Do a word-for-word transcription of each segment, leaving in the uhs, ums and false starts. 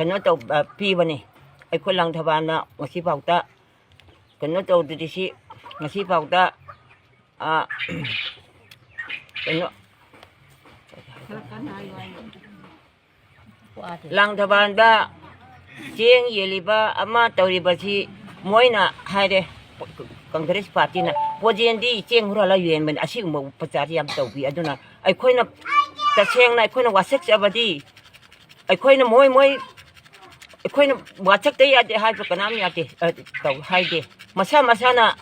ꯀꯩꯅꯣ ꯇꯧ-, ꯑ, ꯄꯤꯕꯅꯤ꯫ ꯑꯩꯈꯣꯏ ꯂꯥꯡꯊꯕꯥꯜꯅ ꯉꯁꯤꯐꯥꯎꯗ ꯀꯩꯅꯣ ꯇꯧꯗ꯭ꯔꯤꯁꯤ, ꯉꯁꯤꯐꯥꯎꯗ, ꯑ, ꯀꯩꯅꯣ, ꯂꯥꯡꯊꯕꯥꯜꯗ ꯆꯦꯡ ꯌꯦꯜꯂꯤꯕ ꯑꯃ ꯇꯧꯔꯤꯕꯁꯤ ꯃꯣꯏꯅ ꯍꯥꯏꯔꯦ, ꯀꯪꯒ꯭ꯔꯦꯁ ꯄꯥꯔꯇꯤꯅ ꯄꯣꯖꯦꯟꯗꯤ ꯆꯦꯡ ꯍꯨꯔꯥꯜꯂ ꯌꯦꯟꯕꯅꯤ꯫ ꯑꯁꯤꯒꯨꯝꯕ ꯎꯄꯆꯥꯔꯁꯤ ꯌꯥꯝ ꯇꯧꯕꯤ꯫ ꯑꯗꯨꯅ ꯑꯩꯈꯣꯏꯅ ꯇꯁꯦꯡꯅ ꯑꯩꯈꯣꯏꯅ ꯋꯥꯁꯛꯆꯕꯗꯤ, ꯑꯩꯈꯣꯏꯅ ꯃꯣꯏ, ꯃꯣꯏ, ꯑꯩꯈꯣꯏꯅ ꯋꯥꯁꯛꯇ ꯌꯥꯗꯦ ꯍꯥꯏꯕ ꯀꯅꯥꯝ ꯌꯥꯗꯦ, ꯑ, ꯇꯧ ꯍꯥꯏꯗꯦ꯫ ꯃꯁꯥ ꯃꯁꯥꯅ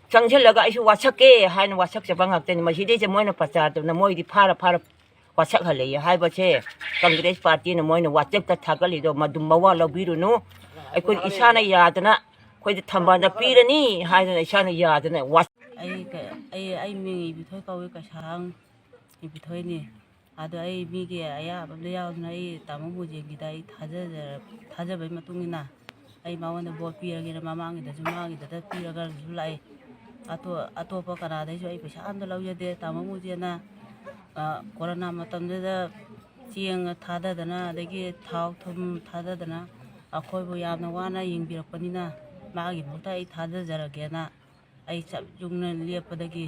ꯆꯪꯁꯤꯜꯂꯒ ꯑꯩꯁꯨ ꯋꯥꯁꯛꯀꯦ ꯍꯥꯏꯅ ꯋꯥꯁꯛꯆꯕ ꯉꯥꯛꯇꯅꯤ꯫ ꯃꯁꯤꯗꯩꯁꯦ ꯃꯣꯏꯅ ꯄ꯭ꯔꯆꯥꯔ ꯇꯧꯗꯅ ꯃꯣꯏꯗꯤ ꯐꯥꯔ ꯐꯥꯔ ꯋꯥꯁꯛꯍꯜꯂꯛꯏ ꯍꯥꯏꯕꯁꯦ ꯀꯪꯒ꯭ꯔꯦꯁ ꯄꯥꯔꯇꯤꯅ ꯃꯣꯏꯅ ꯋꯥꯆꯦꯞꯇ ꯊꯥꯒꯠꯂꯤꯗꯣ ꯃꯗꯨ ꯃꯋꯥ ꯂꯧꯕꯤꯔꯨꯅꯨ꯫ ꯑꯩꯈꯣꯏ ꯏꯁꯥꯅ ꯌꯥꯗꯅ ꯑꯩꯈꯣꯏꯗ ꯊꯝꯕꯥꯜꯗ ꯄꯤꯔꯅꯤ ꯍꯥꯏꯗꯅ ꯏꯁꯥꯅ ꯌꯥꯗꯅ ꯋꯥ- ꯑꯩ ꯀ-, ꯑꯩ, ꯑꯩ ꯃꯤꯡ ꯏꯕꯤꯊꯣꯏ ꯀꯧꯏ, ꯀꯩꯁꯥꯔꯥꯡ ꯏꯕꯤꯊꯣꯏꯅꯤ꯫ ꯑꯗꯣ ꯑꯩ ꯃꯤꯒꯤ ꯑꯌꯥꯕ ꯑꯝꯗ ꯌꯥꯎꯗꯅ ꯑꯩ ꯇꯥꯃꯣ ꯃꯨꯖꯦꯟꯒꯤꯗ ꯑꯩ ꯊꯥꯖꯖ-, ꯊꯥꯖꯕꯒꯤ ꯃꯇꯨꯡ ꯏꯟꯅ ꯑꯩ ꯃꯉꯣꯟꯗ ꯚꯣꯠ ꯄꯤꯔꯒꯦꯅ ꯃꯃꯥꯡꯒꯤꯗꯁꯨ ꯃꯥꯒꯤꯗꯇ ꯄꯤꯔꯒꯁꯨ ꯂꯥꯛꯏ꯫ ꯑꯇꯣ-, ꯑꯇꯣꯞꯄ ꯀꯅꯥꯗꯩꯁꯨ ꯑꯩ ꯄꯩꯁꯥ ꯑꯝꯇ ꯂꯧꯖꯗꯦ꯫ ꯇꯥꯃꯣ ꯃꯨꯖꯦꯟꯅ, ꯑ, ꯀꯣꯔꯣꯅꯥ ꯃꯇꯝꯗꯨꯗ ꯆꯦꯡ ꯊꯥꯗꯗꯅ ꯑꯗꯒꯤ ꯊꯥꯎ ꯊꯨꯝ ꯊꯥꯗꯗꯅ ꯑꯩꯈꯣꯏꯕꯨ ꯌꯥꯝꯅ ꯋꯥꯅ ꯌꯦꯡꯕꯤꯔꯛꯄꯅꯤꯅ ꯃꯥꯒꯤꯃꯛꯇ ꯑꯩ ꯊꯥꯗꯖꯔꯒꯦꯅ ꯑꯩ ꯆꯞ ꯌꯨꯡꯅ ꯂꯦꯞꯄꯗꯒꯤ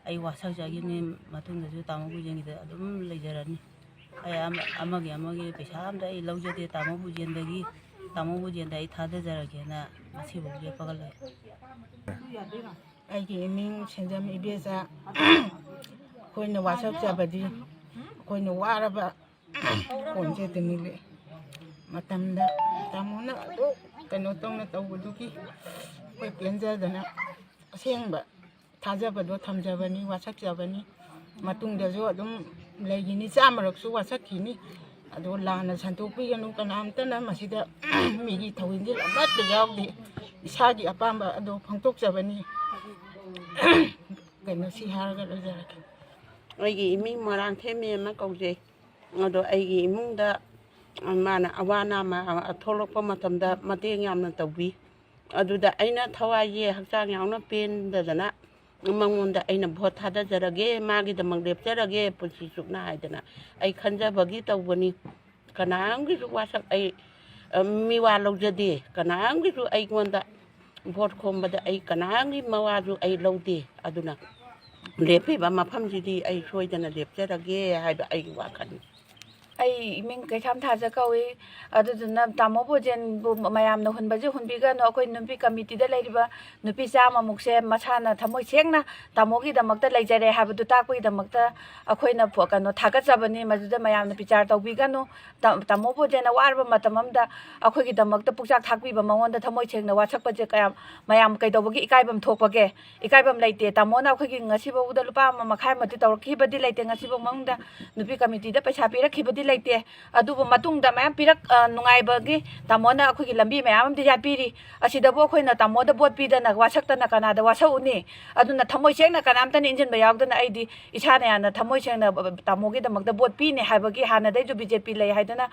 ꯑꯩ ꯋꯥꯁꯛꯆꯈꯤꯕꯅꯤ꯫ ꯃꯇꯨꯡꯗꯁꯨ ꯇꯥꯃꯣ ꯃꯨꯖꯦꯟꯒꯤꯗ ꯑꯗꯨꯝ ꯂꯩꯖꯔꯅꯤ꯫ ꯑꯩ ꯑꯃ-, ꯑꯃꯒꯤ ꯑꯃꯒꯤ ꯄꯩꯁꯥ ꯑꯝꯇ ꯑꯩ ꯂꯧꯖꯗꯦ ꯇꯥꯃꯣ ꯃꯨꯖꯦꯟꯗꯒꯤ꯫ ꯇꯥꯃꯣ ꯃꯨꯖꯦꯟꯗ ꯑꯩ ꯊꯥꯗꯖꯔꯒꯦꯅ ꯉꯁꯤꯐꯥꯎ ꯂꯦꯞꯄꯒ ꯂꯩ꯫ ꯑꯩꯒꯤ ꯏꯃꯤꯡ ꯁꯦꯟꯖꯝ ꯏꯕꯦꯆꯥ꯫ ꯑꯩꯈꯣꯏꯅ ꯋꯥꯁꯛꯆꯕꯗꯤ ꯑꯩꯈꯣꯏꯅ ꯋꯥꯔꯕ ꯀꯣꯟꯁꯦ ꯇꯤꯡꯉꯤꯜꯂꯤ ꯃꯇꯝꯗ ꯇꯥꯃꯣꯅ ꯑꯗꯨ ꯀꯩꯅꯣ ꯇꯧꯅ ꯇꯧꯕꯗꯨꯒꯤ ꯑꯩꯈꯣꯏ ꯄꯦꯟꯖꯗꯅ ꯑꯁꯦꯡꯕ ꯊꯥꯖꯕꯗꯣ ꯊꯝꯖꯕꯅꯤ, ꯋꯥꯁꯛꯆꯕꯅꯤ꯫ ꯃꯇꯨꯡꯗꯁꯨ ꯑꯗꯨꯝ ꯂꯩꯈꯤꯅꯤ, ꯆꯥꯝꯃꯔꯛꯁꯨ ꯋꯥꯁꯛꯈꯤꯅꯤ꯫ ꯑꯗꯣ ꯂꯥꯟꯅ ꯁꯟꯗꯣꯛꯄꯤꯒꯅꯨ ꯀꯅꯥꯝꯇꯅ꯫ ꯃꯁꯤꯗ ꯃꯤꯒꯤ ꯊꯧꯍꯤꯟꯗꯤꯜ ꯑꯃꯠꯇ ꯌꯥꯎꯗꯦ꯫ ꯏꯁꯥꯒꯤ ꯑꯄꯥꯝꯕ ꯑꯗꯣ ꯐꯣꯡꯗꯣꯛꯆꯕꯅꯤ꯫ ꯀꯩꯅꯣ, ꯁꯤ ꯍꯥꯏꯔꯒ ꯂꯣꯏꯖꯔꯒꯦ꯫ ꯑꯩꯒꯤ ꯏꯃꯤꯡ ꯃꯣꯏꯔꯥꯡꯊꯦꯝ ꯃꯦꯝꯅ ꯀꯧꯖꯩ꯫ ꯑꯗꯣ ꯑꯩꯒꯤ ꯏꯃꯨꯡꯗ ꯃꯥꯅ ꯑꯋꯥ ꯑꯅꯥ ꯃ-, ꯊꯣꯛꯂꯛꯄ ꯃꯇꯝꯗ ꯃꯇꯦꯡ ꯌꯥꯝꯅ ꯇꯧꯕꯤ꯫ ꯑꯗꯨꯗ ꯑꯩꯅ ꯊꯋꯥꯏꯁꯦ ꯍꯛꯆꯥꯡ ꯌꯥꯎꯅ ꯄꯦꯟꯗꯗꯅ ꯃꯉꯣꯟꯗ ꯑꯩꯅ ꯚꯣꯠ ꯊꯥꯗꯖꯔꯒꯦ, ꯃꯥꯒꯤꯗꯃꯛ ꯂꯦꯞꯆꯔꯒꯦ ꯄꯨꯟꯁꯤ ꯆꯨꯞꯅ ꯍꯥꯏꯗꯅ ꯑꯩ ꯈꯟꯖꯕꯒꯤ ꯇꯧꯕꯅꯤ꯫ ꯀꯅꯥꯝꯒꯤꯁꯨ ꯋꯥꯁꯛ ꯑꯩ, ꯑ, ꯃꯤꯋꯥ ꯂꯧꯖꯗꯦ꯫ ꯀꯅꯥꯝꯒꯤꯁꯨ ꯑꯩꯉꯣꯟꯗ ꯚꯣꯠ ꯈꯣꯝꯕꯗ ꯑꯩ ꯀꯅꯥꯝꯒꯤ ꯃꯋꯥꯁꯨ ꯑꯩ ꯂꯧꯗꯦ꯫ ꯑꯗꯨꯅ ꯂꯦꯞꯄꯤꯕ ꯃꯐꯝꯁꯤꯗꯤ ꯑꯩ ꯁꯣꯏꯗꯅ ꯂꯦꯞꯆꯔꯒꯦ ꯍꯥꯏꯕ ꯑꯩꯒꯤ ꯋꯥꯈꯜꯅꯤ꯫ ꯑꯩ ꯏꯃꯤꯡ ꯀꯩꯁꯥꯝ ꯊꯥꯖ ꯀꯧꯏ꯫ ꯑꯗꯨꯗꯨꯅ ꯇꯥꯃꯣ ꯕꯣꯖꯦꯟꯕꯨ ꯃꯌꯥꯝꯅ ꯍꯨꯟꯕꯁꯦ ꯍꯨꯟꯕꯤꯒꯅꯨ꯫ ꯑꯩꯈꯣꯏ ꯅꯨꯄꯤ ꯀꯃꯤꯇꯤꯗ ꯂꯩꯔꯤꯕ ꯅꯨꯄꯤ ꯆꯥꯝꯃꯃꯨꯛꯁꯦ ꯃꯁꯥꯅ ꯊꯃꯣꯏ ꯁꯦꯡꯅ ꯇꯥꯃꯣꯒꯤꯗꯃꯛꯇ ꯂꯩꯖꯔꯦ ꯍꯥꯏꯕꯗꯨ ꯇꯥꯛꯄꯒꯤꯗꯃꯛꯇ ꯑꯩꯈꯣꯏꯅ ꯐ-, ꯀꯩꯅꯣ, ꯊꯥꯒꯠꯆꯕꯅꯤ꯫ ꯃꯗꯨꯗ ꯃꯌꯥꯝꯅ ꯕꯤꯆꯥꯔ ꯇꯧꯕꯤꯒꯅꯨ꯫ ꯇꯥ-, ꯇꯥꯃꯣ ꯕꯣꯖꯦꯟꯅ ꯋꯥꯔꯕ ꯃꯇꯝ ꯑꯃꯗ ꯑꯩꯈꯣꯏꯒꯤꯗꯃꯛꯇ ꯄꯨꯛꯆꯥꯛ ꯊꯥꯛꯄꯤꯕ ꯃꯉꯣꯟꯗ ꯊꯃꯣꯏ ꯁꯦꯡꯅ ꯋꯥꯁꯛꯄꯁꯦ ꯀꯌꯥꯝ, ꯃꯌꯥꯝ ꯀꯩꯗꯧꯕꯒꯤ ꯏꯀꯥꯏꯐꯝ ꯊꯣꯛꯄꯒꯦ? ꯏꯀꯥꯏꯐꯝ ꯂꯩꯇꯦ꯫ ꯇꯥꯃꯣꯅ ꯑꯩꯈꯣꯏꯒꯤ ꯉꯁꯤꯐꯥꯎꯗ ꯂꯨꯄꯥ ꯑꯃ ꯃꯈꯥꯏ ꯑꯃꯗꯤ ꯇꯧꯔꯛꯈꯤꯕꯗꯤ ꯂꯩꯇꯦ꯫ ꯉꯁꯤꯐꯥꯎ ꯃꯅꯨꯡꯗ ꯅꯨꯄꯤ ꯀꯃꯤꯇꯤꯗ ꯄꯩꯁꯥ ꯄꯤꯔꯛꯈꯤꯕꯗꯤ ꯂꯩꯇꯦ꯫ ꯑꯗꯨꯕꯨ ꯃꯇꯨꯡꯗ ꯃꯌꯥꯝ ꯄꯤꯔꯛ-, ꯑ, ꯅꯨꯡꯉꯥꯏꯕꯒꯤ ꯇꯥꯃꯣꯅ ꯑꯩꯈꯣꯏꯒꯤ ꯂꯝꯕꯤ ꯃꯌꯥꯝ ꯑꯃꯗꯤ ꯌꯥꯠꯄꯤꯔꯤ꯫ ꯑꯁꯤꯗꯕꯨ ꯑꯩꯈꯣꯏꯅ ꯇꯥꯃꯣꯗ ꯚꯣꯠ ꯄꯤꯗꯅ ꯋꯥꯁꯛꯇꯅ ꯀꯅꯥꯗ ꯋꯥꯁꯛꯎꯅꯤ? ꯑꯗꯨꯅ ꯊꯃꯣꯏ ꯁꯦꯡꯅ ꯀꯅꯥꯝꯇꯅ ꯏꯟꯖꯤꯟꯕ ꯌꯥꯎꯗꯅ ꯑꯩꯗꯤ ꯏꯁꯥꯅ ꯌꯥꯝꯅ ꯊꯃꯣꯏ ꯁꯦꯡꯅ ꯇꯥꯃꯣꯒꯤꯗꯃꯛꯇ ꯚꯣꯠ ꯄꯤꯅꯤ ꯍꯥꯏꯕꯒꯤ ꯍꯥꯟꯅꯗꯩꯁꯨ ꯕꯤ ꯖꯦ ꯄꯤ ꯂꯩ ꯍꯥꯏꯗꯅ,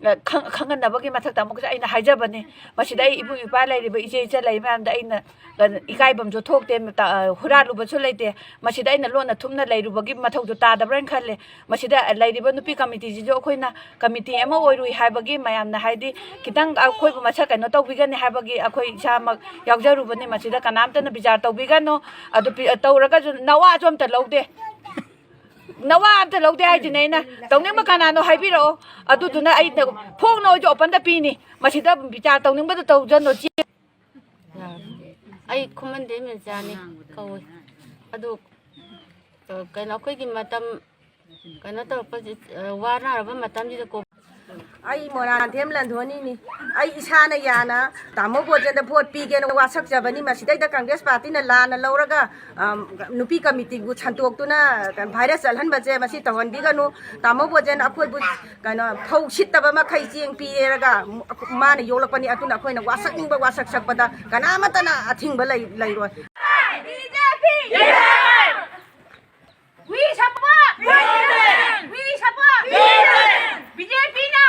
ꯑ, ꯈꯪ-, ꯈꯪꯍꯟꯅꯕꯒꯤ ꯃꯊꯛꯇ ꯑꯃꯨꯛꯀꯁꯨ ꯑꯩꯅ ꯍꯥꯏꯖꯕꯅꯤ꯫ ꯃꯁꯤꯗ ꯑꯩ ꯏꯕꯨꯡ ꯏꯄ꯭ꯋꯥ ꯂꯩꯔꯤꯕ ꯏꯆꯦ ꯏꯆꯜ ꯂꯩꯔꯤ ꯃꯌꯥꯝꯗ ꯑꯩꯅ, ꯑ, ꯏꯀꯥꯏꯐꯝꯁꯨ ꯊꯣꯛꯇꯦ, ꯇ-, ꯑ, ꯍꯨꯔꯥꯜꯂꯨꯕꯁꯨ ꯂꯩꯇꯦ꯫ ꯃꯁꯤꯗ ꯑꯩꯅ ꯂꯣꯟꯅ ꯊꯨꯞꯅ ꯂꯩꯔꯨꯕꯒꯤ ꯃꯊꯧꯁꯨ ꯇꯥꯗꯕ꯭ꯔꯥꯅ ꯈꯜꯂꯦ꯫ ꯃꯁꯤꯗ ꯂꯩꯔꯤꯕ ꯅꯨꯄꯤ ꯀꯃꯤꯇꯤꯁꯤꯁꯨ ꯑꯩꯈꯣꯏꯅ ꯀꯃꯤꯇꯤ ꯑꯃ ꯑꯣꯏꯔꯨꯏ ꯍꯥꯏꯕꯒꯤ ꯃꯌꯥꯝꯅ ꯍꯥꯏꯗꯤ ꯈꯤꯇꯪ ꯑꯩꯈꯣꯏꯕꯨ ꯃꯁꯛ ꯀꯩꯅꯣ ꯇꯧꯕꯤꯒꯅꯤ ꯍꯥꯏꯕꯒꯤ ꯑꯩꯈꯣꯏ ꯏꯁꯥꯃꯛ ꯌꯥꯎꯖꯔꯨꯕꯅꯤ꯫ ꯃꯁꯤꯗ ꯀꯅꯥꯝꯇꯅ ꯕꯤꯆꯥꯔ ꯇꯧꯕꯤꯒꯅꯨ꯫ ꯑꯗꯨ ꯄꯤ-, ꯇꯧꯔꯒꯁꯨ ꯅꯋꯥꯁꯨ ꯑꯝꯇ ꯂꯧꯗꯦ꯫ ꯅꯋꯥ ꯑꯝꯇ ꯂꯧꯗꯦ ꯍꯥꯏꯁꯤꯅꯦ ꯑꯩꯅ꯫ ꯇꯧꯅꯤꯡꯕ ꯀꯅꯥꯅꯣ ꯍꯥꯏꯕꯤꯔꯛꯑꯣ꯫ ꯑꯗꯨꯗꯨꯅ ꯑꯩꯅ ꯐꯣꯡꯅ ꯑꯣꯏꯁꯨ ꯑꯣꯄꯟꯗ ꯄꯤꯅꯤ꯫ ꯃꯁꯤꯗ ꯕꯤꯆꯥꯔ ꯇꯧꯅꯤꯡꯕꯗ ꯇꯧꯖꯅꯨ꯫ ꯆꯦ-, ꯑꯩ ꯈꯨꯃꯟꯗꯦ ꯃꯦꯝꯆꯥꯅꯤ ꯀꯧꯏ꯫ ꯑꯗꯨ, ꯑ, ꯀꯩꯅꯣ, ꯑꯩꯈꯣꯏꯒꯤ ꯃꯇꯝ ꯀꯩꯅꯣ ꯇꯧꯔꯛꯄꯁꯤ, ꯑ, ꯋꯥꯅꯔꯕ ꯃꯇꯝꯁꯤꯗ ꯀꯣ-, ꯑꯩ ꯃꯣꯏꯔꯥꯡꯊꯦꯝ ꯂꯟꯊꯣꯏꯅꯤꯅꯤ꯫ ꯑꯩ ꯏꯁꯥꯅ ꯌꯥꯅ ꯇꯥꯃꯣ ꯕꯣꯖꯦꯟꯗ ꯚꯣꯠ ꯄꯤꯒꯦꯅ ꯋꯥꯁꯛꯆꯕꯅꯤ꯫ ꯃꯁꯤꯗꯩꯗ ꯀꯪꯒ꯭ꯔꯦꯁ ꯄꯥꯔꯇꯤꯅ ꯂꯥꯟꯅ ꯂꯧꯔꯒ, ꯑꯝ, ꯅꯨꯄꯤ ꯀꯃꯤꯇꯤꯕꯨ ꯁꯟꯇꯣꯛꯇꯨꯅ ꯚꯥꯏꯔꯁ ꯆꯠꯍꯟꯕꯁꯦ ꯃꯁꯤ ꯇꯧꯍꯟꯕꯤꯒꯅꯨ꯫ ꯇꯥꯃꯣ ꯕꯣꯖꯦꯟ ꯑꯩꯈꯣꯏꯕꯨ, ꯀꯩꯅꯣ, ꯐꯧ ꯁꯤꯠꯇꯕ ꯃꯈꯩ ꯆꯦꯡ ꯄꯤꯔꯒ ꯃꯥꯅ ꯌꯣꯛꯂꯛꯄꯅꯤ꯫ ꯑꯗꯨꯅ ꯑꯩꯈꯣꯏꯅ ꯋꯥꯁꯛꯅꯤꯡꯕ ꯋꯥꯁꯛ ꯁꯛꯄꯗ ꯀꯅꯥꯃꯠꯇꯅ ꯑꯊꯤꯡꯕ ꯂꯩ-, ꯂꯩꯔꯣꯏ꯫ B J P! We support! We support! B J ꯄꯤꯅ!